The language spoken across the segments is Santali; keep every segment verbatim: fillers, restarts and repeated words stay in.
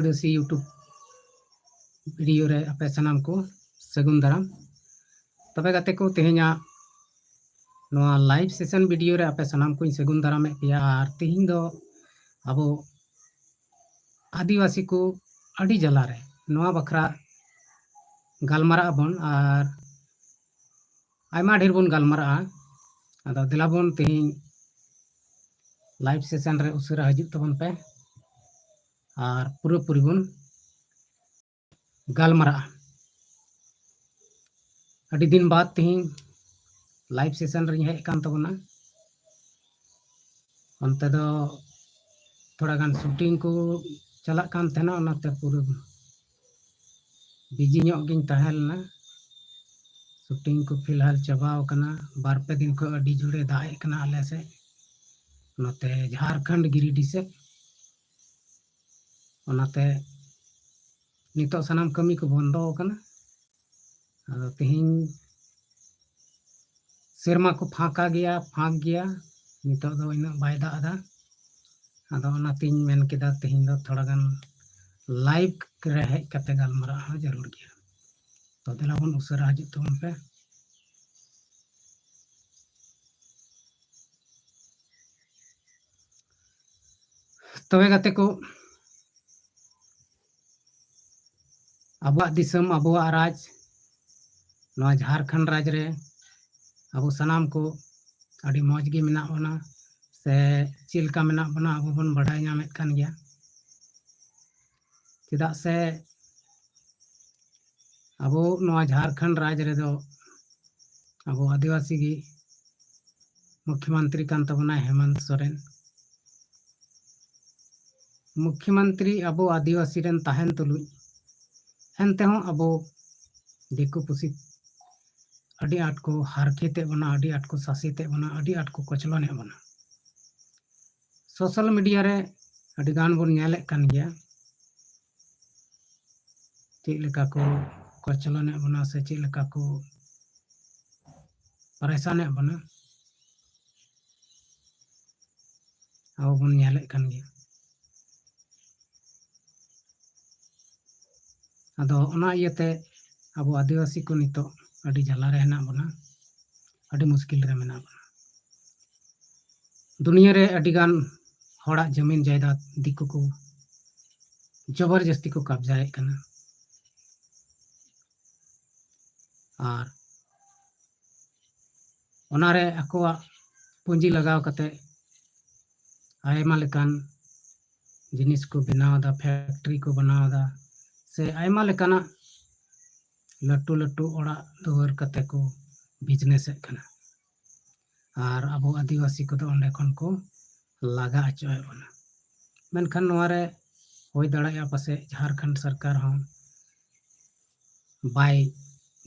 ᱟᱹᱫᱤᱵᱟᱹᱥᱤ YouTube video ᱨᱮ ᱟᱯᱮ ᱥᱟᱱᱟᱢ ᱠᱚ ᱥᱟᱹᱜᱩᱱ ᱫᱟᱨᱟᱢ᱾ ᱛᱚᱵᱮ ᱜᱟᱛᱮ ᱠᱚ, ᱛᱮᱦᱮᱧᱟᱜ ᱱᱚᱣᱟ live session video ᱨᱮ ᱟᱯᱮ ᱥᱟᱱᱟᱢ ᱠᱚᱧ ᱥᱟᱹᱜᱩᱱ ᱫᱟᱨᱟᱢᱮᱫ ᱯᱮᱭᱟ᱾ ᱟᱨ ᱛᱮᱦᱮᱧ ᱫᱚ ᱟᱵᱚ ᱟᱹᱫᱤᱵᱟᱹᱥᱤ ᱠᱚ ᱟᱹᱰᱤ ᱡᱟᱞᱟ ᱨᱮ ᱱᱚᱣᱟ ᱵᱟᱠᱷᱨᱟ ᱜᱟᱞᱢᱟᱨᱟᱜ ᱟᱵᱚᱱ᱾ ᱟᱨ ᱟᱭᱢᱟ ᱰᱷᱮᱨ ᱵᱚᱱ ᱜᱟᱞᱢᱟᱨᱟᱜᱼᱟ᱾ ᱟᱫᱚ ᱫᱮᱞᱟ ᱵᱚᱱ ᱛᱮᱦᱮᱧ live session ᱨᱮ ᱩᱥᱟᱹᱨᱟ ᱦᱤᱡᱩᱜ ᱛᱟᱵᱚᱱ ᱯᱮ ᱟᱨ ᱯᱩᱨᱟᱹᱯᱩᱨᱤ ᱵᱚᱱ ᱜᱟᱞᱢᱟᱨᱟᱜᱼᱟ᱾ ᱟᱹᱰᱤ ᱫᱤᱱ ᱵᱟᱫ ᱛᱮᱦᱮᱧ live session ᱨᱤᱧ ᱦᱮᱡ ᱟᱠᱟᱱ ᱛᱟᱵᱚᱱᱟ᱾ ᱚᱱᱛᱮ ᱫᱚ ᱛᱷᱚᱲᱟ ᱜᱟᱱ shooting ᱠᱚ ᱪᱟᱞᱟᱜ ᱠᱟᱱ ᱛᱟᱦᱮᱱᱟ, ᱚᱱᱟᱛᱮ ᱯᱩᱨᱟᱹ busy ᱧᱚᱜ ᱜᱤᱧ ᱛᱟᱦᱮᱸ ᱞᱮᱱᱟ᱾ Shooting ᱠᱚ ᱯᱷᱤᱞᱦᱟᱞ ᱪᱟᱵᱟᱣ ᱟᱠᱟᱱᱟ᱾ ᱵᱟᱨ ᱯᱮ ᱫᱤᱱ ᱠᱷᱚᱱ ᱟᱹᱰᱤ ᱡᱳᱨᱮ ᱫᱟᱜ ᱮᱫ ᱠᱟᱱᱟ ᱟᱞᱮ ᱥᱮᱫ, ᱱᱚᱛᱮ ᱡᱷᱟᱲᱠᱷᱚᱸᱰ ᱜᱤᱨᱤᱰᱤ ᱥᱮᱫ᱾ ᱚᱱᱟᱛᱮ ᱱᱤᱛᱚᱜ ᱥᱟᱱᱟᱢ ᱠᱟᱹᱢᱤ ᱠᱚ ᱵᱚᱱᱫᱚ ᱟᱠᱟᱱᱟ᱾ ᱟᱫᱚ ᱛᱮᱦᱮᱧ ᱥᱮᱨᱢᱟ ᱠᱚ ᱯᱷᱟᱸᱠᱟ ᱜᱮᱭᱟ, ᱯᱷᱟᱸᱠ ᱜᱮᱭᱟ᱾ ᱱᱤᱛᱚᱜ ᱫᱚ ᱩᱱᱟᱹᱜ ᱵᱟᱭ ᱫᱟᱜ ᱮᱫᱟ᱾ ᱟᱫᱚ ᱚᱱᱟᱛᱤᱧ ᱢᱮᱱ ᱠᱮᱫᱟ ᱛᱮᱦᱮᱧ ᱫᱚ ᱛᱷᱚᱲᱟ ᱜᱟᱱ live ᱨᱮ ᱦᱮᱡ ᱠᱟᱛᱮ ᱜᱟᱞᱢᱟᱨᱟᱜ ᱦᱚᱸ ᱡᱟᱹᱨᱩᱲ ᱜᱮᱭᱟ᱾ ᱛᱚ ᱫᱮᱞᱟ ᱵᱚᱱ ᱩᱥᱟᱹᱨᱟ ᱦᱤᱡᱩᱜ ᱛᱟᱵᱚᱱ ᱯᱮ᱾ ᱛᱚᱵᱮ ᱜᱟᱛᱮ ᱠᱚ, ᱟᱵᱚᱣᱟᱜ ᱫᱤᱥᱚᱢ, ᱟᱵᱚᱣᱟᱜ ᱨᱟᱡᱽ, ᱱᱚᱣᱟ ᱡᱷᱟᱲᱠᱷᱚᱸᱰ ᱨᱟᱡᱽ ᱨᱮ ᱟᱵᱚ ᱥᱟᱱᱟᱢ ᱠᱚ ᱟᱹᱰᱤ ᱢᱚᱡᱽ ᱜᱮ ᱢᱮᱱᱟᱜ ᱵᱚᱱᱟ, ᱥᱮ ᱪᱮᱫ ᱞᱮᱠᱟ ᱢᱮᱱᱟᱜ ᱵᱚᱱᱟ, ᱟᱵᱚ ᱵᱚᱱ ᱵᱟᱰᱟᱭ ᱧᱟᱢᱮᱫ ᱠᱟᱱ ᱜᱮᱭᱟ᱾ ᱪᱮᱫᱟᱜ ᱥᱮ ᱟᱵᱚ ᱱᱚᱣᱟ ᱡᱷᱟᱲᱠᱷᱚᱸᱰ ᱨᱟᱡᱽ ᱨᱮᱫᱚ ᱟᱵᱚ ᱟᱹᱫᱤᱵᱟᱹᱥᱤ ᱜᱮ ᱢᱩᱠᱷᱭᱚᱢᱚᱱᱛᱨᱤ ᱠᱟᱱ ᱛᱟᱵᱚᱱᱟᱭ ᱦᱮᱢᱚᱱᱛ ᱥᱚᱨᱮᱱ᱾ ᱢᱩᱠᱷᱭᱚᱢᱚᱱᱛᱨᱤ ᱟᱵᱚ ᱟᱹᱫᱤᱵᱟᱹᱥᱤ ᱨᱮᱱ ᱛᱟᱦᱮᱱ ᱛᱩᱞᱩᱡ, ᱮᱱᱛᱮᱦᱚᱸ ᱟᱵᱚ ᱫᱤᱠᱩ ᱯᱩᱥᱤ ᱟᱹᱰᱤ ᱟᱸᱴ ᱠᱚ ᱦᱟᱨᱠᱮᱛᱮᱫ ᱵᱚᱱᱟ, ᱟᱹᱰᱤ ᱟᱸᱴ ᱠᱚ ᱥᱟᱥᱮᱛᱮᱫ ᱵᱚᱱᱟ, ᱟᱹᱰᱤ ᱟᱸᱴ ᱠᱚ ᱠᱚᱪᱞᱚᱱᱮᱫ ᱵᱚᱱᱟ᱾ Social media ᱨᱮ ᱟᱹᱰᱤ ᱜᱟᱱ ᱵᱚᱱ ᱧᱮᱞᱮᱫ ᱠᱟᱱ ᱜᱮᱭᱟ, ᱪᱮᱫ ᱞᱮᱠᱟ ᱠᱚ ᱠᱚᱪᱞᱚᱱᱮᱫ ᱵᱚᱱᱟ ᱥᱮ ᱪᱮᱫ ᱞᱮᱠᱟ ᱠᱚ ᱯᱟᱨᱮᱥᱟᱱᱮᱫ ᱵᱚᱱᱟ, ᱟᱵᱚ ᱵᱚᱱ ᱧᱮᱞᱮᱫ ᱠᱟᱱ ᱜᱮᱭᱟ᱾ ᱟᱫᱚ ᱚᱱᱟ ᱤᱭᱟᱹᱛᱮ ᱟᱵᱚ ᱟᱹᱫᱤᱵᱟᱹᱥᱤ ᱠᱚ ᱱᱤᱛᱚᱜ ᱟᱹᱰᱤ ᱡᱟᱞᱟ ᱨᱮ ᱦᱮᱱᱟᱜ ᱵᱚᱱᱟ, ᱟᱹᱰᱤ ᱢᱩᱥᱠᱤᱞ ᱨᱮ ᱢᱮᱱᱟᱜ ᱵᱚᱱᱟ᱾ ᱫᱩᱱᱤᱭᱟᱹ ᱨᱮ ᱟᱹᱰᱤ ᱜᱟᱱ ᱦᱚᱲᱟᱜ ᱡᱚᱢᱤᱱ ᱡᱟᱭᱫᱟᱫ ᱫᱤᱠᱩ ᱠᱚ ᱡᱚᱵᱚᱨ ᱡᱟᱹᱥᱛᱤ ᱠᱚ ᱠᱟᱵᱽᱡᱟᱭᱮᱫ ᱠᱟᱱᱟ᱾ ᱟᱨ ᱚᱱᱟᱨᱮ ᱟᱠᱚᱣᱟᱜ ᱯᱩᱸᱡᱤ ᱞᱟᱜᱟᱣ ᱠᱟᱛᱮ ᱟᱭᱢᱟ ᱞᱮᱠᱟᱱ ᱡᱤᱱᱤᱥ ᱠᱚ ᱵᱮᱱᱟᱣ ᱮᱫᱟ, ᱯᱷᱮᱠᱴᱨᱤ ᱠᱚ ᱵᱮᱱᱟᱣ ᱮᱫᱟ, ᱥᱮ ᱟᱭᱢᱟ ᱞᱮᱠᱟᱱᱟᱜ ᱞᱟᱹᱴᱩ ᱞᱟᱹᱴᱩ ᱚᱲᱟᱜ ᱫᱩᱣᱟᱹᱨ ᱠᱟᱛᱮ ᱠᱚ ᱵᱤᱡᱽᱱᱮᱥᱮᱫ ᱠᱟᱱᱟ᱾ ᱟᱨ ᱟᱵᱚ ᱟᱹᱫᱤᱵᱟᱹᱥᱤ ᱠᱚᱫᱚ ᱚᱸᱰᱮ ᱠᱷᱚᱱ ᱠᱚ ᱞᱟᱜᱟ ᱦᱚᱪᱚᱭᱮᱫ ᱵᱚᱱᱟ᱾ ᱢᱮᱱᱠᱷᱟᱱ ᱱᱚᱣᱟ ᱨᱮ ᱦᱩᱭ ᱫᱟᱲᱮᱭᱟᱜᱼᱟ ᱯᱟᱥᱮᱡ ᱡᱷᱟᱲᱠᱷᱚᱸᱰ ᱥᱚᱨᱠᱟᱨ ᱦᱚᱸ ᱵᱟᱭ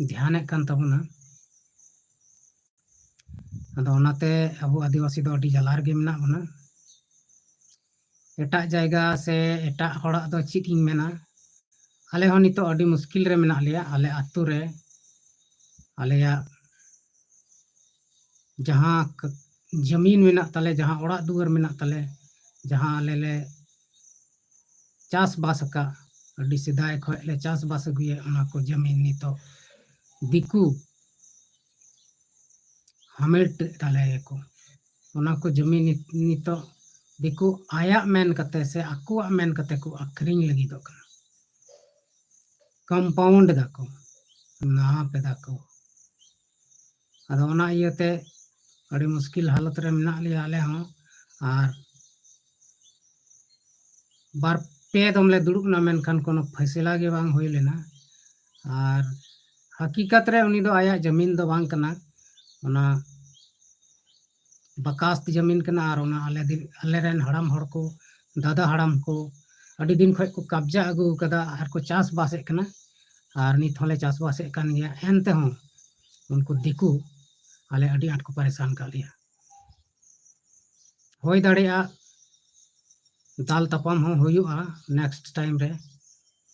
ᱫᱷᱮᱭᱟᱱᱮᱫ ᱠᱟᱱ ᱛᱟᱵᱚᱱᱟ᱾ ᱟᱫᱚ ᱚᱱᱟᱛᱮ ᱟᱵᱚ ᱟᱹᱫᱤᱵᱟᱹᱥᱤ ᱫᱚ ᱟᱹᱰᱤ ᱡᱟᱞᱟ ᱨᱮᱜᱮ ᱢᱮᱱᱟᱜ ᱵᱚᱱᱟ᱾ ᱮᱴᱟᱜ ᱡᱟᱭᱜᱟ ᱥᱮ ᱮᱴᱟᱜ ᱦᱚᱲᱟᱜ ᱫᱚ ᱪᱮᱫ ᱤᱧ ᱢᱮᱱᱟ, ᱟᱞᱮ ᱦᱚᱸ ᱱᱤᱛᱚᱜ ᱟᱹᱰᱤ ᱢᱩᱥᱠᱤᱞ ᱨᱮ ᱢᱮᱱᱟᱜ ᱞᱮᱭᱟ᱾ ᱟᱞᱮ ᱟᱹᱛᱩ ᱨᱮ ᱟᱞᱮᱭᱟᱜ ᱡᱟᱦᱟᱸ ᱠ-, ᱡᱟᱹᱢᱤᱱ ᱢᱮᱱᱟᱜ ᱛᱟᱞᱮ, ᱡᱟᱦᱟᱸ ᱚᱲᱟᱜ ᱫᱩᱣᱟᱹᱨ ᱢᱮᱱᱟᱜ ᱛᱟᱞᱮ, ᱡᱟᱦᱟᱸ ᱟᱞᱮ ᱞᱮ ᱪᱟᱥᱵᱟᱥ ᱟᱠᱟᱫ, ᱟᱹᱰᱤ ᱥᱮᱫᱟᱭ ᱠᱷᱚᱱ ᱞᱮ ᱪᱟᱥᱵᱟᱥ ᱟᱹᱜᱩᱭᱮᱫ, ᱚᱱᱟ ᱠᱚ ᱡᱟᱹᱢᱤᱱ ᱱᱤᱛᱚᱜ ᱫᱤᱠᱩ ᱦᱟᱢᱮᱴ ᱛᱟᱞᱮᱭᱟᱠᱚ᱾ ᱚᱱᱟ ᱠᱚ ᱡᱟᱹᱢᱤᱱ ᱱᱤᱛ-, ᱱᱤᱛᱚᱜ ᱫᱤᱠᱩ ᱟᱭᱟᱜ ᱢᱮᱱ ᱠᱟᱛᱮ ᱥᱮ ᱟᱠᱚᱣᱟᱜ ᱢᱮᱱ ᱠᱟᱛᱮ ᱠᱚ ᱟᱹᱠᱷᱨᱤᱧ ᱞᱟᱹᱜᱤᱫᱚᱜ ᱠᱟᱱᱟ, ᱠᱚᱢᱯᱟᱣᱩᱱᱰ ᱫᱟᱠᱚ, ᱱᱟᱦᱟᱯ ᱮᱫᱟᱠᱚ᱾ ᱟᱫᱚ ᱚᱱᱟ ᱤᱭᱟᱹᱛᱮ ᱟᱹᱰᱤ ᱢᱩᱥᱠᱤᱞ ᱦᱟᱞᱚᱛ ᱨᱮ ᱢᱮᱱᱟᱜ ᱞᱮᱭᱟ ᱟᱞᱮ ᱦᱚᱸ᱾ ᱟᱨ ᱵᱟᱨ ᱯᱮ ᱫᱚᱢ ᱞᱮ ᱫᱩᱲᱩᱵ ᱮᱱᱟ, ᱢᱮᱱᱠᱷᱟᱱ ᱠᱳᱱᱳ ᱯᱷᱟᱭᱥᱟᱞᱟ ᱜᱮ ᱵᱟᱝ ᱦᱩᱭ ᱞᱮᱱᱟ᱾ ᱟᱨ ᱦᱟᱹᱠᱤᱠᱟᱛ ᱨᱮ ᱩᱱᱤ ᱫᱚ ᱟᱭᱟᱜ ᱡᱟᱹᱢᱤᱱ ᱫᱚ ᱵᱟᱝ ᱠᱟᱱᱟ, ᱚᱱᱟ ᱵᱟᱠᱟᱥᱛ ᱡᱟᱹᱢᱤᱱ ᱠᱟᱱᱟ᱾ ᱟᱨ ᱚᱱᱟ ᱟᱞᱮ ᱫᱤ-, ᱟᱞᱮᱨᱮᱱ ᱦᱟᱲᱟᱢ ᱦᱚᱲ ᱠᱚ, ᱫᱟᱫᱟ ᱦᱟᱲᱟᱢ ᱠᱚ ᱟᱹᱰᱤ ᱫᱤᱱ ᱠᱷᱚᱱ ᱠᱚ ᱠᱟᱵᱽᱡᱟ ᱟᱹᱜᱩ ᱟᱠᱟᱫᱟ ᱟᱨ ᱠᱚ ᱪᱟᱥᱵᱟᱥᱮᱫ ᱠᱟᱱᱟ᱾ ᱟᱨ ᱱᱤᱛ ᱦᱚᱸᱞᱮ ᱪᱟᱥᱵᱟᱥᱮᱫ ᱠᱟᱱ ᱜᱮᱭᱟ, ᱮᱱᱛᱮᱦᱚᱸ ᱩᱱᱠᱩ ᱫᱤᱠᱩ ᱟᱞᱮ ᱟᱹᱰᱤ ᱟᱸᱴ ᱠᱚ ᱯᱟᱨᱮᱥᱟᱱ ᱠᱟᱜ ᱞᱮᱭᱟ᱾ ᱦᱩᱭ ᱫᱟᱲᱮᱭᱟᱜᱼᱟ ᱫᱟᱞ ᱛᱟᱯᱟᱢ ᱦᱚᱸ ᱦᱩᱭᱩᱜᱼᱟ ᱱᱮᱠᱥᱴ ᱴᱟᱭᱤᱢ ᱨᱮ,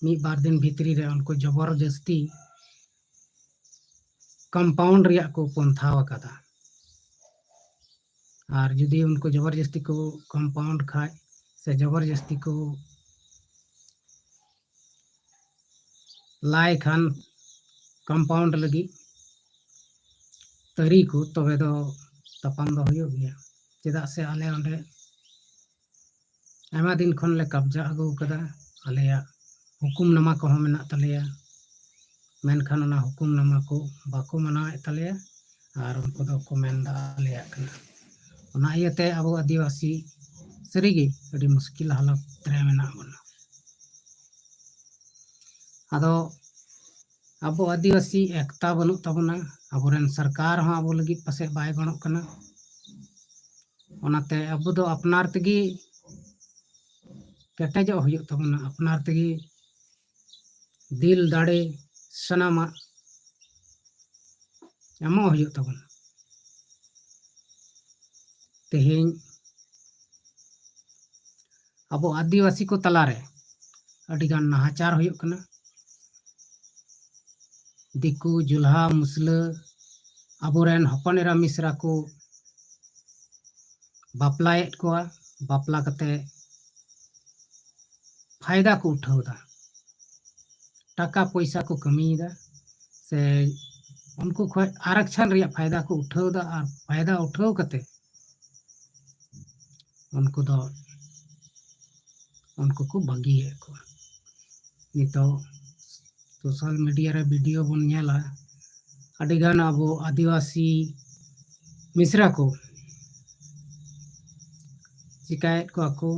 ᱢᱤᱫ ᱵᱟᱨ ᱫᱤᱱ ᱵᱷᱤᱛᱨᱤ ᱨᱮ ᱩᱱᱠᱩ ᱡᱚᱵᱚᱨ ᱡᱟᱹᱥᱛᱤ ᱠᱚᱢᱯᱟᱣᱩᱱᱰ ᱨᱮᱭᱟᱜ ᱠᱚ ᱯᱚᱱᱛᱷᱟᱣ ᱟᱠᱟᱫᱟ᱾ ᱟᱨ ᱡᱩᱫᱤ ᱩᱱᱠᱩ ᱡᱚᱵᱚᱨ ᱡᱟᱹᱥᱛᱤ ᱠᱚ ᱠᱚᱢᱯᱟᱣᱩᱱᱰ ᱠᱷᱟᱡ ᱥᱮ ᱡᱚᱵᱚᱨ ᱡᱟᱹᱥᱛᱤ ᱠᱚ ᱞᱟᱭ ᱠᱷᱟᱱ ᱠᱚᱢᱯᱟᱣᱩᱱᱰ ᱞᱟᱹᱜᱤᱫ ᱛᱟᱹᱨᱤ ᱠᱚ, ᱛᱚᱵᱮ ᱫᱚ ᱛᱟᱯᱟᱢ ᱫᱚ ᱦᱩᱭᱩᱜ ᱜᱮᱭᱟ᱾ ᱪᱮᱫᱟᱜ ᱥᱮ ᱟᱞᱮ ᱚᱸᱰᱮ ᱟᱭᱢᱟ ᱫᱤᱱ ᱠᱷᱚᱱ ᱞᱮ ᱠᱟᱵᱽᱡᱟ ᱟᱹᱜᱩ ᱟᱠᱟᱫᱟ᱾ ᱟᱞᱮᱭᱟᱜ ᱦᱩᱠᱩᱢ ᱱᱟᱢᱟ ᱠᱚᱦᱚᱸ ᱢᱮᱱᱟᱜ ᱛᱟᱞᱮᱭᱟ, ᱢᱮᱱᱠᱷᱟᱱ ᱚᱱᱟ ᱦᱩᱠᱩᱢ ᱱᱟᱢᱟ ᱠᱚ ᱵᱟᱠᱚ ᱢᱟᱱᱟᱣᱮᱫ ᱛᱟᱞᱮᱭᱟ ᱟᱨ ᱩᱱᱠᱩ ᱫᱚᱠᱚ ᱢᱮᱱᱫᱟ ᱟᱞᱮᱭᱟᱜ ᱠᱟᱱᱟ᱾ ᱚᱱᱟ ᱤᱭᱟᱹᱛᱮ ᱟᱵᱚ ᱟᱹᱫᱤᱵᱟᱹᱥᱤ ᱥᱟᱹᱨᱤᱜᱮ ᱟᱹᱰᱤ ᱢᱩᱥᱠᱤᱞ ᱦᱟᱞᱚᱛ ᱨᱮ ᱢᱮᱱᱟᱜ ᱵᱚᱱᱟ᱾ ᱟᱫᱚ ᱟᱵᱚ ᱟᱹᱫᱤᱵᱟᱹᱥᱤ ᱮᱠᱛᱟ ᱵᱟᱹᱱᱩᱜ ᱛᱟᱵᱚᱱᱟ, ᱟᱵᱚᱨᱮᱱ ᱥᱚᱨᱠᱟᱨ ᱦᱚᱸ ᱟᱵᱚ ᱞᱟᱹᱜᱤᱫ ᱯᱟᱥᱮᱡ ᱵᱟᱭ ᱜᱚᱲᱚᱜ ᱠᱟᱱᱟ᱾ ᱚᱱᱟᱛᱮ ᱟᱵᱚ ᱫᱚ ᱟᱯᱱᱟᱨ ᱛᱮᱜᱮ ᱠᱮᱴᱮᱡᱚᱜ ᱦᱩᱭᱩᱜ ᱛᱟᱵᱚᱱᱟ, ᱟᱯᱱᱟᱨ ᱛᱮᱜᱮ ᱫᱤᱞ ᱫᱟᱲᱮ ᱥᱟᱱᱟᱢᱟᱜ ᱮᱢᱚᱜ ᱦᱩᱭᱩᱜ ᱛᱟᱵᱚᱱᱟ᱾ ᱛᱮᱦᱮᱧ ᱟᱵᱚ ᱟᱹᱫᱤᱵᱟᱹᱥᱤ ᱠᱚ ᱛᱟᱞᱟᱨᱮ ᱟᱹᱰᱤᱜᱟᱱ ᱱᱟᱦᱟᱪᱟᱨ ᱦᱩᱭᱩᱜ ᱠᱟᱱᱟ᱾ ᱫᱤᱠᱩ, ᱡᱩᱞᱦᱟ, ᱢᱩᱥᱞᱟᱹ ᱟᱵᱚᱨᱮᱱ ᱦᱚᱯᱚᱱ ᱮᱨᱟ ᱢᱤᱥᱨᱟ ᱠᱚ ᱵᱟᱯᱞᱟᱭᱮᱫ ᱠᱚᱣᱟ, ᱵᱟᱯᱞᱟ ᱠᱟᱛᱮ ᱯᱷᱟᱭᱫᱟ ᱠᱚ ᱩᱴᱷᱟᱹᱣ ᱮᱫᱟ, ᱴᱟᱠᱟ ᱯᱚᱭᱥᱟ ᱠᱚ ᱠᱟᱹᱢᱤᱭᱮᱫᱟ, ᱥᱮ ᱩᱱᱠᱩ ᱠᱷᱚᱱ ᱟᱨᱟᱠᱪᱷᱟᱱ ᱨᱮᱭᱟᱜ ᱯᱷᱟᱭᱫᱟ ᱠᱚ ᱩᱴᱷᱟᱹᱣ ᱮᱫᱟ᱾ ᱟᱨ ᱯᱷᱟᱭᱫᱟ ᱩᱴᱷᱟᱹᱣ ᱠᱟᱛᱮ ᱩᱱᱠᱩ ᱫᱚ ᱩᱱᱠᱩ ᱠᱚ ᱵᱟᱹᱜᱤᱭᱮᱫ ᱠᱚᱣᱟ᱾ ᱱᱤᱛᱚᱜ ᱥᱳᱥᱟᱞ ᱢᱤᱰᱤᱭᱟ ᱨᱮ ᱵᱷᱤᱰᱤᱭᱳ ᱵᱚᱱ ᱧᱮᱞᱟ, ᱟᱹᱰᱤᱜᱟᱱ ᱟᱵᱚ ᱟᱹᱫᱤᱵᱟᱹᱥᱤ ᱢᱤᱥᱨᱟ ᱠᱚ ᱪᱤᱠᱟᱭᱮᱫ ᱠᱚᱣᱟ ᱠᱚ,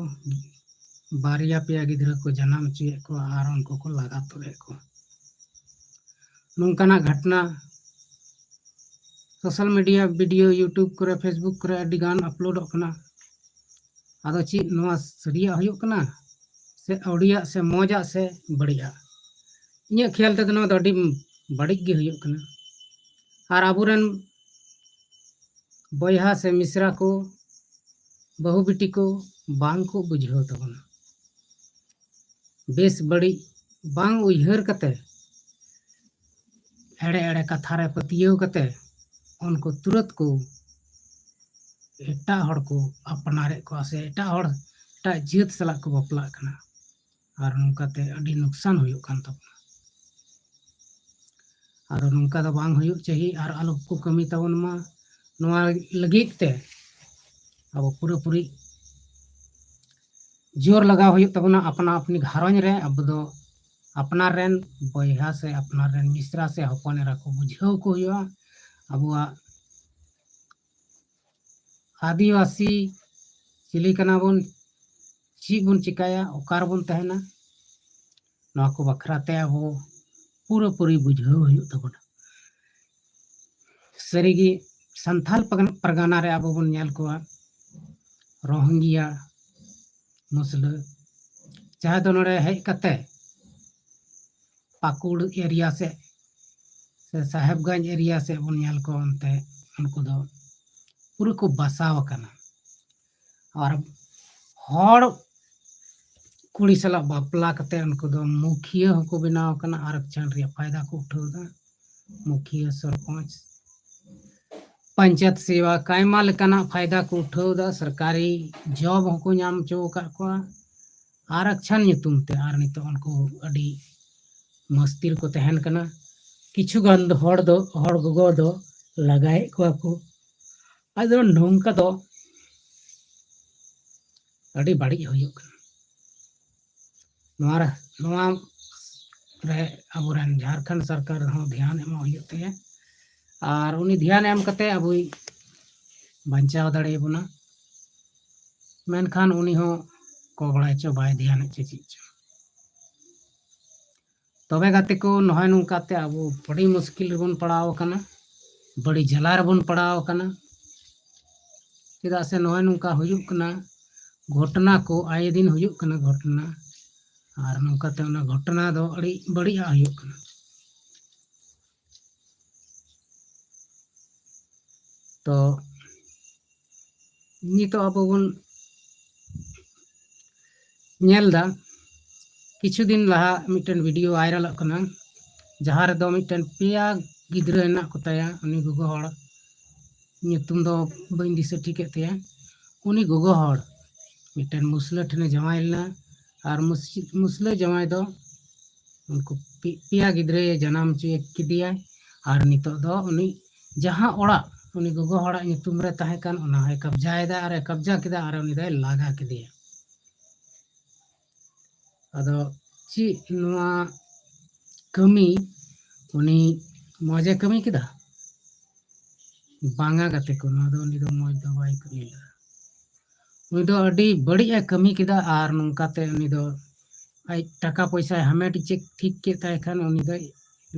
ᱵᱟᱨᱭᱟ ᱯᱮᱭᱟ ᱜᱤᱫᱽᱨᱟᱹ ᱠᱚ ᱡᱟᱱᱟᱢ ᱦᱚᱪᱚᱭᱮᱫ ᱠᱚᱣᱟ ᱟᱨ ᱩᱱᱠᱩ ᱠᱚ ᱞᱟᱜᱟ ᱛᱚᱨᱮᱫ ᱠᱚᱣᱟ᱾ ᱱᱚᱝᱠᱟᱱᱟᱜ ᱜᱷᱚᱴᱱᱟ ᱥᱳᱥᱟᱞ ᱢᱤᱰᱤᱭᱟ, ᱵᱷᱤᱰᱤᱭᱳ, ᱭᱩᱴᱩᱵᱽ ᱠᱚᱨᱮ, ᱯᱷᱮᱥᱵᱩᱠ ᱠᱚᱨᱮ ᱟᱹᱰᱤᱜᱟᱱ ᱟᱯᱞᱳᱰᱚᱜ ᱠᱟᱱᱟ᱾ ᱟᱫᱚ ᱪᱮᱫ ᱱᱚᱣᱟ ᱥᱟᱹᱨᱤᱭᱟᱜ ᱦᱩᱭᱩᱜ ᱠᱟᱱᱟ, ᱥᱮ ᱟᱹᱣᱲᱤᱭᱟᱜ, ᱥᱮ ᱢᱚᱡᱟᱜ, ᱥᱮ ᱵᱟᱹᱲᱤᱡᱟᱜ? ᱤᱧᱟᱹᱜ ᱠᱷᱮᱭᱟᱞ ᱛᱮᱫᱚ ᱱᱚᱣᱟ ᱫᱚ ᱟᱹᱰᱤ ᱵᱟᱹᱲᱤᱡ ᱜᱮ ᱦᱩᱭᱩᱜ ᱠᱟᱱᱟ᱾ ᱟᱨ ᱟᱵᱚᱨᱮᱱ ᱵᱚᱭᱦᱟ ᱥᱮ ᱢᱤᱥᱨᱟ ᱠᱚ, ᱵᱟᱹᱦᱩ ᱵᱤᱴᱤ ᱠᱚ ᱵᱟᱝ ᱠᱚ ᱵᱩᱡᱷᱟᱹᱣ ᱛᱟᱵᱚᱱᱟ᱾ ᱵᱮᱥ ᱵᱟᱹᱲᱤᱡ ᱵᱟᱝ ᱩᱭᱦᱟᱹᱨ ᱠᱟᱛᱮ, ᱮᱲᱮ ᱮᱲᱮ ᱠᱟᱛᱷᱟ ᱨᱮ ᱯᱟᱹᱛᱭᱟᱹᱣ ᱠᱟᱛᱮ, ᱩᱱᱠᱩ ᱛᱩᱨᱟᱹᱛ ᱠᱚ ᱮᱴᱟᱜ ᱦᱚᱲ ᱠᱚ ᱟᱯᱱᱟᱨᱮᱫ ᱠᱚᱣᱟ ᱥᱮ ᱮᱴᱟᱜ ᱦᱚᱲ, ᱮᱴᱟᱜ ᱡᱟᱹᱛ ᱥᱟᱞᱟᱜ ᱠᱚ ᱵᱟᱯᱞᱟᱜ ᱠᱟᱱᱟ᱾ ᱟᱨ ᱱᱚᱝᱠᱟᱛᱮ ᱟᱹᱰᱤ ᱱᱩᱠᱥᱟᱱ ᱦᱩᱭᱩᱜ ᱠᱟᱱ ᱛᱟᱵᱚᱱᱟ᱾ ᱟᱫᱚ ᱱᱚᱝᱠᱟ ᱫᱚ ᱵᱟᱝ ᱦᱩᱭᱩᱜ ᱪᱟᱹᱦᱤ ᱟᱨ ᱟᱞᱚ ᱠᱚ ᱠᱟᱹᱢᱤ ᱛᱟᱵᱚᱱ ᱢᱟ᱾ ᱱᱚᱣᱟ ᱞᱟᱹᱜᱤᱫ ᱛᱮ ᱟᱵᱚ ᱯᱩᱨᱟᱹᱯᱩᱨᱤ ᱡᱳᱨ ᱞᱟᱜᱟᱣ ᱦᱩᱭᱩᱜ ᱛᱟᱵᱚᱱᱟ᱾ ᱟᱯᱱᱟ ᱟᱯᱱᱤ ᱜᱷᱟᱨᱚᱸᱡᱽ ᱨᱮ ᱟᱵᱚ ᱫᱚ ᱟᱯᱱᱟᱨ ᱨᱮᱱ ᱵᱚᱭᱦᱟ ᱥᱮ ᱟᱯᱱᱟᱨ ᱨᱮᱱ ᱢᱤᱥᱨᱟ ᱥᱮ ᱦᱚᱯᱚᱱ ᱮᱨᱟ ᱠᱚ ᱵᱩᱡᱷᱟᱹᱣ ᱠᱚ ᱦᱩᱭᱩᱜᱼᱟ᱾ ᱟᱵᱚᱣᱟᱜ ᱟᱹᱫᱤᱵᱟᱹᱥᱤ ᱪᱤᱞᱤ ᱠᱟᱱᱟ ᱵᱚᱱ, ᱪᱮᱫ ᱵᱚᱱ ᱪᱤᱠᱟᱹᱭᱟ, ᱚᱠᱟ ᱨᱮᱵᱚᱱ ᱛᱟᱦᱮᱱᱟ, ᱱᱚᱣᱟ ᱠᱚ ᱵᱟᱠᱷᱨᱟ ᱛᱮ ᱟᱵᱚ ᱯᱩᱨᱟᱹᱯᱩᱨᱤ ᱵᱩᱡᱷᱟᱹᱣ ᱦᱩᱭᱩᱜ ᱛᱟᱵᱚᱱᱟ᱾ ᱥᱟᱹᱨᱤᱜᱮ ᱥᱟᱱᱛᱷᱟᱞ ᱯᱟᱨᱜᱟᱱᱟ ᱨᱮ ᱟᱵᱚ ᱵᱚᱱ ᱧᱮᱞ ᱠᱚᱣᱟ ᱨᱳᱦᱤᱝᱜᱤᱭᱟ ᱢᱩᱥᱞᱟᱹ, ᱡᱟᱦᱟᱸᱭ ᱫᱚ ᱱᱚᱰᱮ ᱦᱮᱡ ᱠᱟᱛᱮ ᱯᱟᱹᱠᱩᱲ ᱮᱨᱤᱭᱟ ᱥᱮᱫ ᱥᱮ ᱥᱟᱦᱮᱵᱽᱜᱚᱸᱡᱽ ᱮᱨᱤᱭᱟ ᱥᱮᱫ ᱵᱚᱱ ᱧᱮᱞ ᱠᱚᱣᱟ, ᱚᱱᱛᱮ ᱩᱱᱠᱩ ᱫᱚ ᱯᱩᱨᱟᱹ ᱠᱚ ᱵᱟᱥᱟᱣ ᱟᱠᱟᱱᱟ᱾ ᱟᱨ ᱦᱚᱲ ᱠᱩᱲᱤ ᱥᱟᱞᱟᱜ ᱵᱟᱯᱞᱟ ᱠᱟᱛᱮ ᱩᱱᱠᱩ ᱫᱚ ᱢᱩᱠᱷᱤᱭᱟᱹ ᱦᱚᱸᱠᱚ ᱵᱮᱱᱟᱣ ᱟᱠᱟᱱᱟ, ᱟᱨᱚᱠᱪᱷᱚᱱ ᱨᱮᱭᱟᱜ ᱯᱷᱟᱭᱫᱟ ᱠᱚ ᱩᱴᱷᱟᱹᱣ ᱮᱫᱟ᱾ ᱢᱩᱠᱷᱤᱭᱟᱹ, ᱥᱚᱨᱯᱚᱧᱪ, ᱯᱚᱧᱪᱟᱭᱮᱛ ᱥᱮᱵᱟ, ᱟᱭᱢᱟ ᱞᱮᱠᱟᱱᱟᱜ ᱯᱷᱟᱭᱫᱟ ᱠᱚ ᱩᱴᱷᱟᱹᱣ ᱮᱫᱟ᱾ ᱥᱚᱨᱠᱟᱨᱤ ᱡᱚᱵ ᱦᱚᱸᱠᱚ ᱧᱟᱢ ᱦᱚᱪᱚ ᱟᱠᱟᱫ ᱠᱚᱣᱟ᱾ ᱟᱨᱚᱠᱪᱷᱚᱱ ᱧᱩᱛᱩᱢ ᱛᱮ ᱟᱨ ᱱᱤᱛᱚᱜ ᱩᱱᱠᱩ ᱟᱹᱰᱤ ᱢᱟᱹᱥᱛᱤ ᱨᱮᱠᱚ ᱛᱟᱦᱮᱱ ᱠᱟᱱᱟ᱾ ᱠᱤᱪᱷᱩ ᱜᱟᱱ ᱫᱚ ᱦᱚᱲ ᱫᱚ, ᱦᱚᱲ ᱜᱚᱜᱚ ᱫᱚ ᱞᱟᱜᱟᱭᱮᱫ ᱠᱚᱣᱟ ᱠᱚ᱾ ᱟᱫᱚ ᱱᱚᱝᱠᱟ ᱫᱚ ᱟᱹᱰᱤ ᱵᱟᱹᱲᱤᱡ ᱦᱩᱭᱩᱜ ᱠᱟᱱᱟ᱾ ᱱᱚᱣᱟ ᱨᱮ, ᱱᱚᱣᱟ ᱨᱮ ᱟᱵᱚᱨᱮᱱ ᱡᱷᱟᱲᱠᱷᱚᱸᱰ ᱥᱚᱨᱠᱟᱨ ᱦᱚᱸ ᱫᱷᱮᱭᱟᱱ ᱮᱢᱚᱜ ᱦᱩᱭᱩᱜ ᱛᱟᱭᱟ᱾ ᱟᱨ ᱩᱱᱤ ᱫᱷᱮᱭᱟᱱ ᱮᱢ ᱠᱟᱛᱮ ᱟᱵᱚᱭ ᱵᱟᱧᱪᱟᱣ ᱫᱟᱲᱮᱭᱟᱵᱚᱱᱟ᱾ ᱢᱮᱱᱠᱷᱟᱱ ᱩᱱᱤ ᱦᱚᱸ ᱠᱚ ᱵᱟᱲᱟᱭ ᱪᱚ ᱵᱟᱭ ᱫᱷᱮᱭᱟᱱᱮᱫ ᱪᱚ ᱪᱮᱫ ᱪᱚ᱾ ᱛᱚᱵᱮ ᱜᱟᱛᱮ ᱠᱚ, ᱱᱚᱜᱼᱚᱭ ᱱᱚᱝᱠᱟᱛᱮ ᱟᱵᱚ ᱵᱟᱹᱲᱤ ᱢᱩᱥᱠᱤᱞ ᱨᱮᱵᱚᱱ ᱯᱟᱲᱟᱣ ᱟᱠᱟᱱᱟ, ᱵᱟᱹᱲᱤ ᱡᱟᱞᱟ ᱨᱮᱵᱚᱱ ᱯᱟᱲᱟᱣ ᱟᱠᱟᱱᱟ᱾ ᱪᱮᱫᱟᱜ ᱥᱮ ᱱᱚᱜᱼᱚᱭ ᱱᱚᱝᱠᱟ ᱦᱩᱭᱩᱜ ᱠᱟᱱᱟ, ᱜᱷᱚᱴᱚᱱᱟ ᱠᱚ ᱟᱭᱮ ᱫᱤᱱ ᱦᱩᱭᱩᱜ ᱠᱟᱱᱟ ᱜᱷᱚᱴᱚᱱᱟ, ᱟᱨ ᱱᱚᱝᱠᱟᱛᱮ ᱚᱱᱟ ᱜᱷᱚᱴᱚᱱᱟ ᱫᱚ ᱟᱹᱰᱤ ᱵᱟᱹᱲᱤᱡᱟᱜ ᱦᱩᱭᱩᱜ ᱠᱟᱱᱟ᱾ ᱛᱚ ᱱᱤᱛᱚᱜ ᱟᱵᱚ ᱵᱚᱱ ᱧᱮᱞ ᱮᱫᱟ, ᱠᱤᱪᱷᱩ ᱫᱤᱱ ᱞᱟᱦᱟ ᱢᱤᱫᱴᱮᱱ ᱵᱷᱤᱰᱤᱭᱳ ᱵᱷᱟᱭᱨᱟᱞᱚᱜ ᱠᱟᱱᱟ, ᱡᱟᱦᱟᱸ ᱨᱮᱫᱚ ᱢᱤᱫᱴᱮᱱ ᱯᱮᱭᱟ ᱜᱤᱫᱽᱨᱟᱹ ᱦᱮᱱᱟᱜ ᱠᱚ ᱛᱟᱭᱟ᱾ ᱩᱱᱤ ᱜᱚᱜᱚ ᱦᱚᱲ, ᱧᱩᱛᱩᱢ ᱫᱚ ᱵᱟᱹᱧ ᱫᱤᱥᱟᱹ ᱴᱷᱤᱠᱮᱫ ᱛᱟᱭᱟ, ᱩᱱᱤ ᱜᱚᱜᱚ ᱦᱚᱲ ᱢᱤᱫᱴᱮᱱ ᱢᱩᱥᱞᱟᱹ ᱴᱷᱮᱱᱮ ᱡᱟᱶᱟᱭ ᱞᱮᱱᱟ᱾ ᱟᱨ ᱢᱩᱥ-, ᱢᱩᱥᱞᱟᱹ ᱡᱟᱶᱟᱭ ᱫᱚ ᱩᱱᱠᱩ ᱯᱮ-, ᱯᱮᱭᱟ ᱜᱤᱫᱽᱨᱟᱹᱭ ᱡᱟᱱᱟᱢ ᱦᱚᱪᱚ ᱠᱮᱫᱮᱭᱟᱭ᱾ ᱟᱨ ᱱᱤᱛᱚᱜ ᱫᱚ ᱩᱱᱤ ᱡᱟᱦᱟᱸ ᱚᱲᱟᱜ ᱩᱱᱤ ᱜᱚᱜᱚ ᱦᱚᱲᱟᱜ ᱧᱩᱛᱩᱢ ᱨᱮ ᱛᱟᱦᱮᱸ ᱠᱟᱱ, ᱚᱱᱟ ᱦᱚᱸᱭ ᱠᱟᱵᱽᱡᱟᱭᱮᱫᱟ ᱟᱨ ᱮ ᱠᱟᱵᱽᱡᱟ ᱠᱮᱫᱟ ᱟᱨ ᱩᱱᱤ ᱫᱚᱭ ᱞᱟᱜᱟ ᱠᱮᱫᱮᱭᱟ᱾ ᱟᱫᱚ ᱪᱮᱫ ᱱᱚᱣᱟ ᱠᱟᱹᱢᱤ ᱩᱱᱤ ᱢᱚᱡᱮ ᱠᱟᱹᱢᱤ ᱠᱮᱫᱟ? ᱵᱟᱝᱟ ᱜᱟᱛᱮ ᱠᱚ, ᱱᱚᱣᱟ ᱫᱚ ᱩᱱᱤ ᱫᱚ ᱢᱚᱡᱽ ᱫᱚ ᱵᱟᱭ ᱠᱟᱹᱢᱤ ᱞᱮᱫᱟ᱾ ᱩᱱᱤ ᱫᱚ ᱟᱹᱰᱤ ᱵᱟᱹᱲᱤᱡ ᱮ ᱠᱟᱹᱢᱤ ᱠᱮᱫᱟ ᱟᱨ ᱱᱚᱝᱠᱟᱛᱮ ᱩᱱᱤ ᱫᱚ ᱟᱡ ᱴᱟᱠᱟ ᱯᱚᱭᱥᱟᱭ ᱦᱟᱢᱮᱴ ᱪᱮᱫ ᱴᱷᱤᱠ ᱠᱮᱫ ᱛᱟᱭ ᱠᱷᱟᱱ ᱩᱱᱤ ᱫᱚᱭ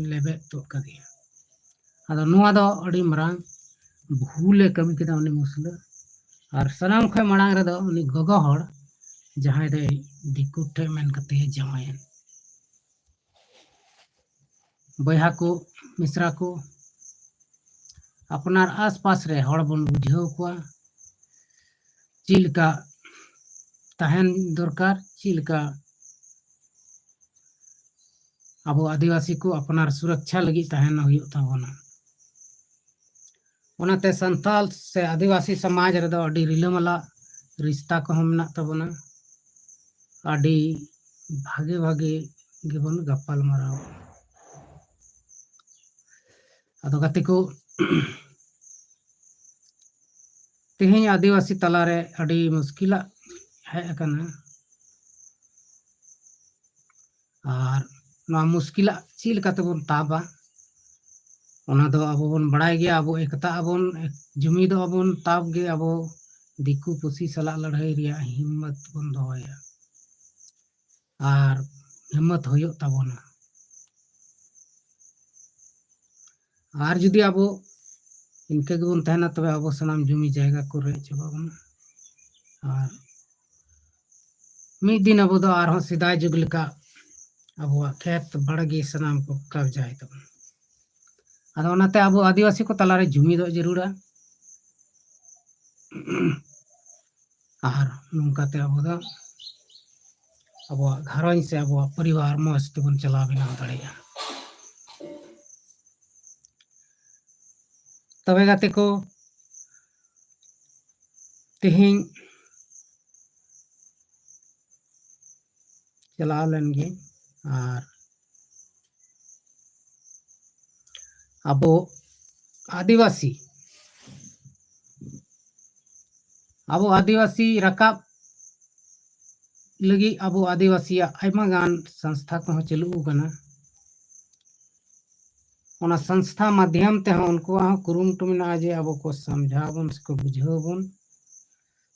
ᱞᱮᱵᱮᱫ ᱛᱚᱜ ᱠᱟᱫᱮᱭᱟ᱾ ᱟᱫᱚ ᱱᱚᱣᱟ ᱫᱚ ᱟᱹᱰᱤ ᱢᱟᱨᱟᱝ ᱵᱷᱩᱞᱮ ᱠᱟᱹᱢᱤ ᱠᱮᱫᱟ ᱩᱱᱤ ᱢᱩᱥᱞᱟᱹ᱾ ᱟᱨ ᱥᱟᱱᱟᱢ ᱠᱷᱚᱱ ᱢᱟᱲᱟᱝ ᱨᱮᱫᱚ ᱩᱱᱤ ᱜᱚᱜᱚ ᱦᱚᱲ ᱡᱟᱦᱟᱸᱭ ᱫᱚᱭ ᱫᱤᱠᱩ ᱴᱷᱮᱱ ᱢᱮᱱ ᱠᱟᱛᱮ ᱡᱟᱶᱟᱭᱮᱱ᱾ ᱵᱚᱭᱦᱟ ᱠᱚ, ᱢᱤᱥᱨᱟ ᱠᱚ, ᱟᱯᱱᱟᱨ ᱟᱥᱯᱟᱥ ᱨᱮ ᱦᱚᱲ ᱵᱚᱱ ᱵᱩᱡᱷᱟᱹᱣ ᱠᱚᱣᱟ ᱪᱮᱫ ᱞᱮᱠᱟ ᱛᱟᱦᱮᱱ ᱫᱚᱨᱠᱟᱨ, ᱪᱮᱫ ᱞᱮᱠᱟ ᱟᱵᱚ ᱟᱹᱫᱤᱵᱟᱹᱥᱤ ᱠᱚ ᱟᱯᱱᱟᱨ ᱥᱩᱨᱚᱠᱪᱷᱟ ᱞᱟᱹᱜᱤᱫ ᱛᱟᱦᱮᱱ ᱦᱩᱭᱩᱜ ᱛᱟᱵᱚᱱᱟ᱾ ᱚᱱᱟᱛᱮ ᱥᱟᱱᱛᱟᱞ ᱥᱮ ᱟᱹᱫᱤᱵᱟᱹᱥᱤ ᱥᱚᱢᱟᱡᱽ ᱨᱮᱫᱚ ᱟᱹᱰᱤ ᱨᱤᱞᱟᱹᱢᱟᱞᱟ ᱨᱤᱥᱛᱟ ᱠᱚᱦᱚᱸ ᱢᱮᱱᱟᱜ ᱛᱟᱵᱚᱱᱟ᱾ ᱟᱹᱰᱤ ᱵᱷᱟᱜᱮ ᱵᱷᱟᱜᱮ ᱜᱮᱵᱚᱱ ᱜᱟᱯᱟᱞ ᱢᱟᱨᱟᱣᱟ᱾ ᱟᱫᱚ ᱜᱟᱛᱮ ᱠᱚ, ᱛᱮᱦᱮᱧ ᱟᱹᱫᱤᱵᱟᱹᱥᱤ ᱛᱟᱞᱟᱨᱮ ᱟᱹᱰᱤ ᱢᱩᱥᱠᱤᱞᱟᱜ ᱦᱮᱡ ᱟᱠᱟᱱᱟ᱾ ᱟᱨ ᱱᱚᱣᱟ ᱢᱩᱥᱠᱤᱞᱟᱜ ᱪᱮᱫ ᱞᱮᱠᱟ ᱛᱮᱵᱚᱱ ᱛᱟᱵᱟ, ᱚᱱᱟ ᱫᱚ ᱟᱵᱚ ᱵᱚᱱ ᱵᱟᱲᱟᱭ ᱜᱮᱭᱟ᱾ ᱟᱵᱚ ᱮᱠᱛᱟᱜ ᱟᱵᱚᱱ, ᱡᱩᱢᱤᱫᱚᱜ ᱟᱵᱚᱱ, ᱛᱟᱵ ᱜᱮ ᱟᱵᱚ ᱫᱤᱠᱩ ᱯᱩᱥᱤ ᱥᱟᱞᱟᱜ ᱞᱟᱹᱲᱦᱟᱹᱭ ᱨᱮᱭᱟᱜ ᱦᱤᱢᱢᱚᱛ ᱵᱚᱱ ᱫᱚᱦᱚᱭᱟ᱾ ᱟᱨ ᱦᱤᱢᱢᱚᱛ ᱦᱩᱭᱩᱜ ᱛᱟᱵᱚᱱᱟ᱾ ᱟᱨ ᱡᱩᱫᱤ ᱟᱵᱚ ᱤᱱᱠᱟᱹ ᱜᱮᱵᱚᱱ ᱛᱟᱦᱮᱱᱟ, ᱛᱚᱵᱮ ᱟᱵᱚ ᱥᱟᱱᱟᱢ ᱡᱩᱢᱤ ᱡᱟᱭᱜᱟ ᱠᱚ ᱨᱮᱡ ᱪᱟᱵᱟ ᱵᱚᱱᱟ᱾ ᱟᱨ ᱢᱤᱫ ᱫᱤᱱ ᱟᱵᱚ ᱫᱚ ᱟᱨᱦᱚᱸ ᱥᱮᱫᱟᱭ ᱡᱩᱜᱽ ᱞᱮᱠᱟ ᱟᱵᱚᱣᱟᱜ ᱠᱷᱮᱛ ᱵᱟᱲᱜᱮ ᱥᱟᱱᱟᱢ ᱠᱚ ᱠᱟᱵᱽᱡᱟᱭ ᱛᱟᱵᱚᱱᱟ᱾ ᱟᱫᱚ ᱚᱱᱟᱛᱮ ᱟᱵᱚ ᱟᱹᱫᱤᱵᱟᱹᱥᱤ ᱠᱚ ᱛᱟᱞᱟᱨᱮ ᱡᱩᱢᱤᱫᱚᱜ ᱡᱟᱹᱨᱩᱲᱟ᱾ ᱟᱨ ᱱᱚᱝᱠᱟᱛᱮ ᱟᱵᱚ ᱫᱚ ᱟᱵᱚᱣᱟᱜ ᱜᱷᱟᱨᱚᱸᱡᱽ ᱥᱮ ᱟᱵᱚᱣᱟᱜ ᱯᱚᱨᱤᱵᱟᱨ ᱢᱚᱡᱽ ᱛᱮᱵᱚᱱ ᱪᱟᱞᱟᱣ ᱵᱮᱱᱟᱣ ᱫᱟᱲᱮᱭᱟᱜᱼᱟ᱾ ᱛᱚᱵᱮ ᱜᱟᱛᱮ ᱠᱚ, ᱛᱮᱦᱮᱧ ᱪᱟᱞᱟᱣ ᱞᱮᱱ ᱜᱮ ᱟᱨ ᱟᱵᱚ ᱟᱹᱫᱤᱵᱟᱹᱥᱤ, ᱟᱵᱚ ᱟᱹᱫᱤᱵᱟᱹᱥᱤ ᱨᱟᱠᱟᱵ ᱞᱟᱹᱜᱤᱫ ᱟᱵᱚ ᱟᱹᱫᱤᱵᱟᱹᱥᱤᱭᱟᱜ ᱟᱭᱢᱟ ᱜᱟᱱ ᱥᱚᱝᱥᱛᱷᱟ ᱠᱚᱦᱚᱸ ᱪᱟᱹᱞᱩ ᱟᱠᱟᱱᱟ᱾ ᱚᱱᱟ ᱥᱚᱝᱥᱛᱷᱟ ᱢᱟᱫᱽᱫᱷᱚᱢ ᱛᱮᱦᱚᱸ ᱩᱱᱠᱩᱣᱟᱜ ᱦᱚᱸ ᱠᱩᱨᱩᱢᱩᱴᱩ ᱢᱮᱱᱟᱜᱼᱟ ᱡᱮ ᱟᱵᱚ ᱠᱚ ᱥᱚᱢᱡᱷᱟᱣ ᱵᱚᱱ ᱥᱮᱠᱚ ᱵᱩᱡᱷᱟᱹᱣ ᱵᱚᱱ,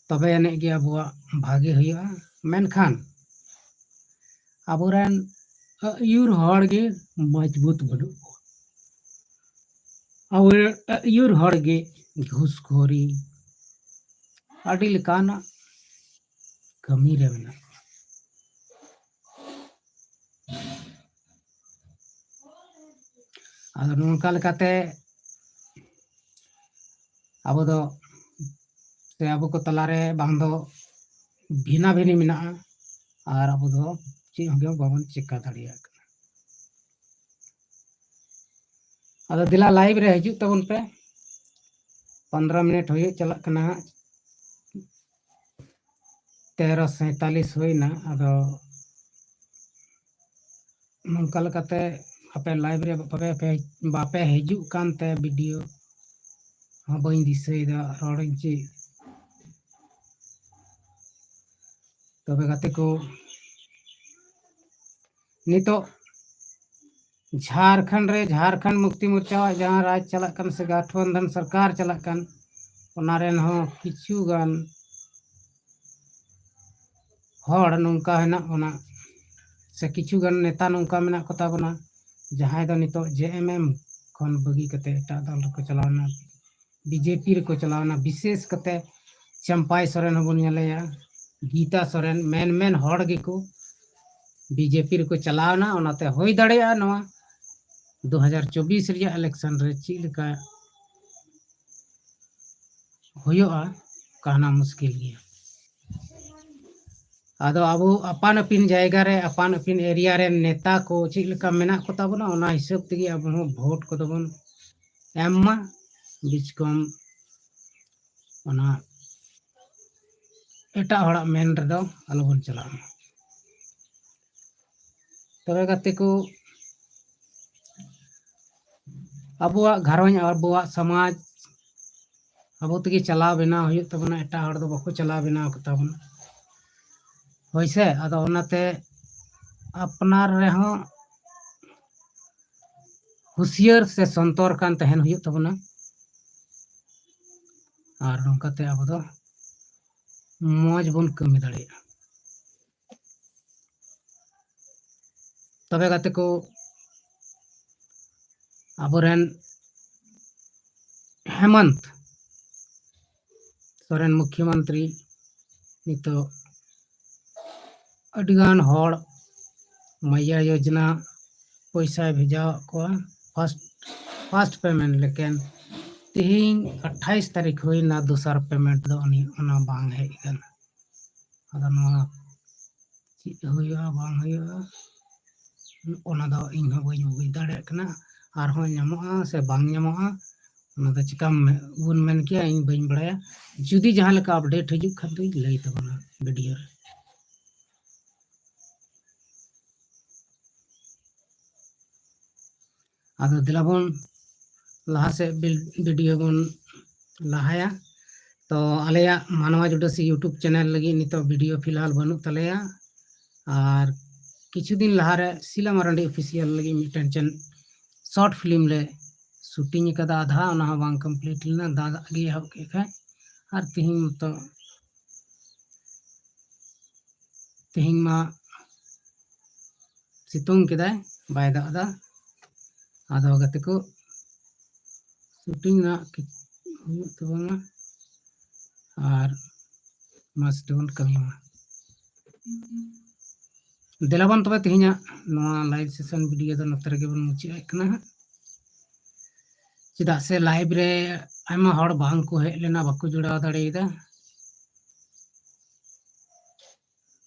ᱛᱚᱵᱮ ᱟᱹᱱᱤᱡ ᱜᱮ ᱟᱵᱚᱣᱟᱜ ᱵᱷᱟᱜᱮ ᱦᱩᱭᱩᱜᱼᱟ᱾ ᱢᱮᱱᱠᱷᱟᱱ ᱟᱵᱚᱨᱮᱱ ᱟᱹᱭᱩᱨ ᱦᱚᱲ ᱜᱮ ᱢᱚᱡᱽᱵᱩᱛ ᱵᱟᱹᱱᱩᱜ ᱠᱚᱣᱟ᱾ ᱟᱵᱚᱨᱮᱱ ᱟᱹᱭᱩᱨ ᱦᱚᱲ ᱜᱮ ᱜᱷᱩᱥᱠᱷᱳᱨᱤ, ᱟᱹᱰᱤ ᱞᱮᱠᱟᱱᱟᱜ ᱠᱟᱹᱢᱤ ᱨᱮ ᱢᱮᱱᱟᱜ ᱠᱚᱣᱟ᱾ ᱟᱫᱚ ᱱᱚᱝᱠᱟ ᱞᱮᱠᱟᱛᱮ ᱟᱵᱚ ᱫᱚ, ᱥᱮ ᱟᱵᱚ ᱠᱚ ᱛᱟᱞᱟᱨᱮ ᱵᱟᱝ ᱫᱚ ᱵᱷᱤᱱᱟ ᱵᱷᱤᱱᱤ ᱢᱮᱱᱟᱜᱼᱟ, ᱟᱨ ᱟᱵᱚ ᱫᱚ ᱪᱮᱫ ᱦᱚᱸ ᱵᱟᱵᱚᱱ ᱪᱮᱠᱟ ᱫᱟᱲᱮᱭᱟᱜ ᱠᱟᱱᱟ᱾ ᱟᱫᱚ ᱫᱮᱞᱟ live ᱨᱮ ᱦᱤᱡᱩᱜ ᱛᱟᱵᱚᱱ ᱯᱮ, ᱯᱚᱱᱫᱽᱨᱚ ᱢᱤᱱᱤᱴ ᱦᱩᱭᱩᱜ ᱪᱟᱞᱟᱜ ᱠᱟᱱᱟ ᱦᱟᱸᱜ, ᱛᱮᱨᱚ ᱥᱟᱭᱛᱟᱞᱤᱥ ᱦᱩᱭᱱᱟ᱾ ᱟᱫᱚ ᱱᱚᱝᱠᱟ ᱞᱮᱠᱟᱛᱮ ᱟᱯᱮ live ᱨᱮ ᱵᱟᱯᱮ, ᱵᱟᱯᱮ ᱦᱤᱡᱩᱜ ᱠᱟᱱᱛᱮ video ᱦᱚᱸ ᱵᱟᱹᱧ ᱫᱤᱥᱟᱹᱭᱮᱫᱟ, ᱨᱚᱲᱟᱹᱧ ᱪᱮᱫ᱾ ᱛᱚᱵᱮ ᱜᱟᱛᱮ ᱠᱚ, ᱱᱤᱛᱚᱜ ᱡᱷᱟᱲᱠᱷᱚᱸᱰ ᱨᱮ ᱡᱷᱟᱲᱠᱷᱚᱸᱰ ᱢᱩᱠᱛᱤ ᱢᱳᱨᱪᱟᱣᱟᱜ ᱡᱟᱦᱟᱸ ᱨᱟᱡᱽ ᱪᱟᱞᱟᱜ ᱠᱟᱱ ᱥᱮ ᱜᱟᱴᱷᱵᱚᱱᱫᱷᱚᱱ ᱥᱚᱨᱠᱟᱨ ᱪᱟᱞᱟᱜ ᱠᱟᱱ, ᱚᱱᱟ ᱨᱮᱱ ᱦᱚᱸ ᱠᱤᱪᱷᱩ ᱜᱟᱱ ᱦᱚᱲ ᱱᱚᱝᱠᱟ ᱦᱮᱱᱟᱜ ᱵᱚᱱᱟ, ᱥᱮ ᱠᱤᱪᱷᱩ ᱜᱟᱱ ᱱᱮᱛᱟ ᱱᱚᱝᱠᱟ ᱢᱮᱱᱟᱜ ᱠᱚᱛᱟ ᱵᱚᱱᱟ, ᱡᱟᱦᱟᱸᱭ ᱫᱚ ᱱᱤᱛᱚᱜ JMM ᱠᱷᱚᱱ ᱵᱟᱹᱜᱤ ᱠᱟᱛᱮ ᱮᱴᱟᱜ ᱫᱚᱞ ᱨᱮᱠᱚ ᱪᱟᱞᱟᱣᱱᱟ, BJP ᱨᱮᱠᱚ ᱪᱟᱞᱟᱣᱱᱟ᱾ ᱵᱤᱥᱮᱥ ᱠᱟᱛᱮ ᱪᱟᱢᱯᱟᱭ ᱥᱚᱨᱮᱱ ᱦᱚᱸᱵᱚᱱ ᱧᱮᱞᱮᱭᱟ, ᱜᱤᱛᱟ ᱥᱚᱨᱮᱱ, ᱢᱮᱱ ᱢᱮᱱ ᱦᱚᱲ ᱜᱮᱠᱚ BJP ᱨᱮᱠᱚ ᱪᱟᱞᱟᱣᱱᱟ᱾ ᱚᱱᱟᱛᱮ ᱦᱩᱭ ᱫᱟᱲᱮᱭᱟᱜᱼᱟ ᱱᱚᱣᱟ ᱫᱩ ᱦᱟᱡᱟᱨ ᱪᱚᱵᱵᱤᱥ ᱨᱮᱭᱟᱜ election ᱨᱮ ᱪᱮᱫ ᱞᱮᱠᱟ ᱦᱩᱭᱩᱜᱼᱟ, ᱠᱟᱦᱱᱟ ᱢᱩᱥᱠᱤᱞ ᱜᱮᱭᱟ᱾ ᱟᱫᱚ ᱟᱵᱚ ᱟᱯᱟᱱ ᱟᱹᱯᱤᱱ ᱡᱟᱭᱜᱟ ᱨᱮ, ᱟᱯᱟᱱ ᱟᱹᱯᱤᱱ area ᱨᱮᱱ ᱱᱮᱛᱟ ᱠᱚ ᱪᱮᱫ ᱞᱮᱠᱟ ᱢᱮᱱᱟᱜ ᱠᱚ ᱛᱟᱵᱚᱱᱟ, ᱚᱱᱟ ᱦᱤᱥᱟᱹᱵ ᱛᱮᱜᱮ ᱟᱵᱚ ᱦᱚᱸ vote ᱠᱚᱫᱚ ᱵᱚᱱ ᱮᱢ ᱢᱟ᱾ ᱵᱤᱪᱠᱚᱢ ᱚᱱᱟ ᱮᱴᱟᱜ ᱦᱚᱲᱟᱜ ᱢᱮᱱ ᱨᱮᱫᱚ ᱟᱞᱚᱵᱚᱱ ᱪᱟᱞᱟᱜ ᱢᱟ᱾ ᱛᱚᱵᱮ ᱜᱟᱛᱮ ᱠᱚ, ᱟᱵᱚᱣᱟᱜ ᱜᱷᱟᱨᱚᱸᱡᱽ, ᱟᱵᱚᱣᱟᱜ ᱥᱚᱢᱟᱡᱽ ᱟᱵᱚ ᱛᱮᱜᱮ ᱪᱟᱞᱟᱣ ᱵᱮᱱᱟᱣ ᱦᱩᱭᱩᱜ ᱛᱟᱵᱚᱱᱟ, ᱮᱴᱟᱜ ᱦᱚᱲ ᱫᱚ ᱵᱟᱠᱚ ᱪᱟᱞᱟᱣ ᱵᱮᱱᱟᱣ ᱠᱟᱛᱟ ᱵᱚᱱᱟ᱾ ᱦᱳᱭ ᱥᱮ? ᱟᱫᱚ ᱚᱱᱟᱛᱮ ᱟᱯᱱᱟᱨ ᱨᱮᱦᱚᱸ ᱦᱩᱥᱭᱟᱹᱨ ᱥᱮ ᱥᱚᱱᱛᱚᱨ ᱠᱟᱱ ᱛᱟᱦᱮᱱ ᱦᱩᱭᱩᱜ ᱛᱟᱵᱚᱱᱟ᱾ ᱟᱨ ᱱᱚᱝᱠᱟᱛᱮ ᱟᱵᱚ ᱫᱚ ᱢᱚᱡᱽ ᱵᱚᱱ ᱠᱟᱹᱢᱤ ᱫᱟᱲᱮᱭᱟᱜᱼᱟ᱾ ᱛᱚᱵᱮ ᱜᱟᱛᱮ ᱠᱚ, ᱟᱵᱚᱨᱮᱱ ᱦᱮᱢᱚᱱᱛ ᱥᱚᱨᱮᱱ ᱢᱩᱠᱷᱭᱚᱢᱚᱱᱛᱨᱤ ᱱᱤᱛᱚᱜ ᱟᱹᱰᱤᱜᱟᱱ ᱦᱚᱲ ᱢᱟᱭᱟ ᱭᱳᱡᱽᱱᱟ ᱯᱚᱭᱥᱟᱭ ᱵᱷᱮᱡᱟᱣᱟᱫ ᱠᱚᱣᱟ, ᱯᱷᱟᱥᱴ ᱯᱷᱟᱥᱴ ᱯᱮᱢᱮᱱᱴ᱾ ᱞᱮᱠᱤᱱ ᱛᱮᱦᱮᱧ ᱟᱴᱷᱟᱭᱤᱥ ᱛᱟᱹᱨᱤᱠᱷ ᱦᱩᱭᱱᱟ, ᱫᱚᱥᱟᱨ ᱯᱮᱢᱮᱱᱴ ᱫᱚ ᱩᱱᱤ ᱚᱱᱟ ᱵᱟᱝ ᱦᱮᱡ ᱟᱠᱟᱱᱟ᱾ ᱟᱫᱚ ᱱᱚᱣᱟ ᱪᱮᱫ ᱦᱩᱭᱩᱜᱼᱟ ᱵᱟᱝ ᱦᱩᱭᱩᱜᱼᱟ, ᱚᱱᱟ ᱫᱚ ᱤᱧ ᱦᱚᱸ ᱵᱟᱹᱧ ᱵᱩᱡᱽ ᱫᱟᱲᱮᱭᱟᱜ ᱠᱟᱱᱟ᱾ ᱟᱨᱦᱚᱸ ᱧᱟᱢᱚᱜᱼᱟ ᱥᱮ ᱵᱟᱝ ᱧᱟᱢᱚᱜᱼᱟ, ᱚᱱᱟ ᱫᱚ ᱪᱤᱠᱟᱢ ᱢᱮ-, ᱵᱚᱱ ᱢᱮᱱ ᱠᱮᱭᱟ, ᱤᱧ ᱵᱟᱹᱧ ᱵᱟᱲᱟᱭᱟ᱾ ᱡᱩᱫᱤ ᱡᱟᱦᱟᱸ ᱞᱮᱠᱟ ᱟᱯᱰᱮᱴ ᱦᱤᱡᱩᱜ ᱠᱷᱟᱱ ᱫᱚᱧ ᱞᱟᱹᱭ ᱛᱟᱵᱚᱱᱟ ᱵᱷᱤᱰᱤᱭᱳ ᱨᱮ᱾ ᱟᱫᱚ ᱫᱮᱞᱟ ᱵᱚᱱ ᱞᱟᱦᱟ ᱥᱮᱫ ᱵᱤᱞ-, ᱵᱷᱤᱰᱤᱭᱳ ᱵᱚᱱ ᱞᱟᱦᱟᱭᱟ᱾ ᱛᱚ ᱟᱞᱮᱭᱟᱜ ᱢᱟᱱᱣᱟ ᱡᱩᱰᱟᱹᱥᱤ YouTube ᱪᱮᱱᱮᱞ ᱞᱟᱹᱜᱤᱫ ᱱᱤᱛᱚᱜ ᱵᱷᱤᱰᱤᱭᱳ ᱯᱷᱤᱞᱦᱟᱞ ᱵᱟᱹᱱᱩᱜ ᱛᱟᱞᱮᱭᱟ᱾ ᱟᱨ ᱠᱤᱪᱷᱩ ᱫᱤᱱ ᱞᱟᱦᱟᱨᱮ ᱥᱤᱞᱟ ᱢᱟᱨᱟᱱᱰᱤ ᱚᱯᱷᱤᱥᱤᱭᱟᱞ ᱞᱟᱹᱜᱤᱫ ᱢᱤᱫᱴᱮᱱ ᱪᱮᱱ-, ᱥᱚᱨᱴ ᱯᱷᱤᱞᱢ ᱞᱮ ᱥᱩᱴᱤᱝ ᱟᱠᱟᱫᱟ ᱟᱫᱷᱟ, ᱚᱱᱟ ᱦᱚᱸ ᱵᱟᱝ ᱠᱚᱢᱯᱞᱤᱴ ᱞᱮᱱᱟ, ᱫᱟᱜ ᱫᱟᱜ ᱜᱮ ᱮᱦᱚᱵ ᱠᱮᱫ ᱠᱷᱟᱡ᱾ ᱟᱨ ᱛᱤᱦᱤᱧ ᱢᱚᱛᱚ, ᱛᱤᱦᱤᱧ ᱢᱟ ᱥᱤᱛᱩᱝ ᱠᱮᱫᱟᱭ, ᱵᱟᱭ ᱫᱟᱜ ᱮᱫᱟ᱾ ᱟᱫᱚ ᱜᱟᱛᱮ ᱠᱚ, ᱥᱩᱴᱤᱝ ᱨᱮᱱᱟᱜ ᱠᱤ-, ᱦᱩᱭᱩᱜ ᱛᱟᱵᱚᱱᱟ ᱟᱨ ᱢᱚᱡᱽ ᱛᱮᱵᱚᱱ ᱠᱟᱹᱢᱤ ᱢᱟ᱾ ᱫᱮᱞᱟᱵᱚᱱ ᱛᱚᱵᱮ ᱛᱮᱦᱮᱧᱟᱜ ᱱᱚᱣᱟ ᱞᱟᱭᱤᱵᱷ ᱥᱮᱥᱚᱱ ᱵᱷᱤᱰᱤᱭᱳ ᱫᱚ ᱱᱚᱛᱮ ᱨᱮᱜᱮ ᱵᱚᱱ ᱢᱩᱪᱟᱹᱫ ᱮᱫ ᱠᱟᱱᱟ ᱦᱟᱸᱜ᱾ ᱪᱮᱫᱟᱜ ᱥᱮ ᱞᱟᱭᱤᱵᱷ ᱨᱮ ᱟᱭᱢᱟ ᱦᱚᱲ ᱵᱟᱝ ᱠᱚ ᱦᱮᱡ ᱞᱮᱱᱟ, ᱵᱟᱠᱚ ᱡᱚᱲᱟᱣ ᱫᱟᱲᱮᱭᱟᱫᱟ᱾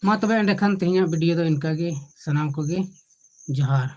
ᱢᱟ ᱛᱚᱵᱮ ᱮᱸᱰᱮᱠᱷᱟᱱ ᱛᱮᱦᱮᱧᱟᱜ ᱵᱷᱤᱰᱤᱭᱳ ᱫᱚ ᱤᱱᱠᱟᱹ ᱜᱮ, ᱥᱟᱱᱟᱢ ᱠᱚᱜᱮ ᱡᱚᱦᱟᱨ᱾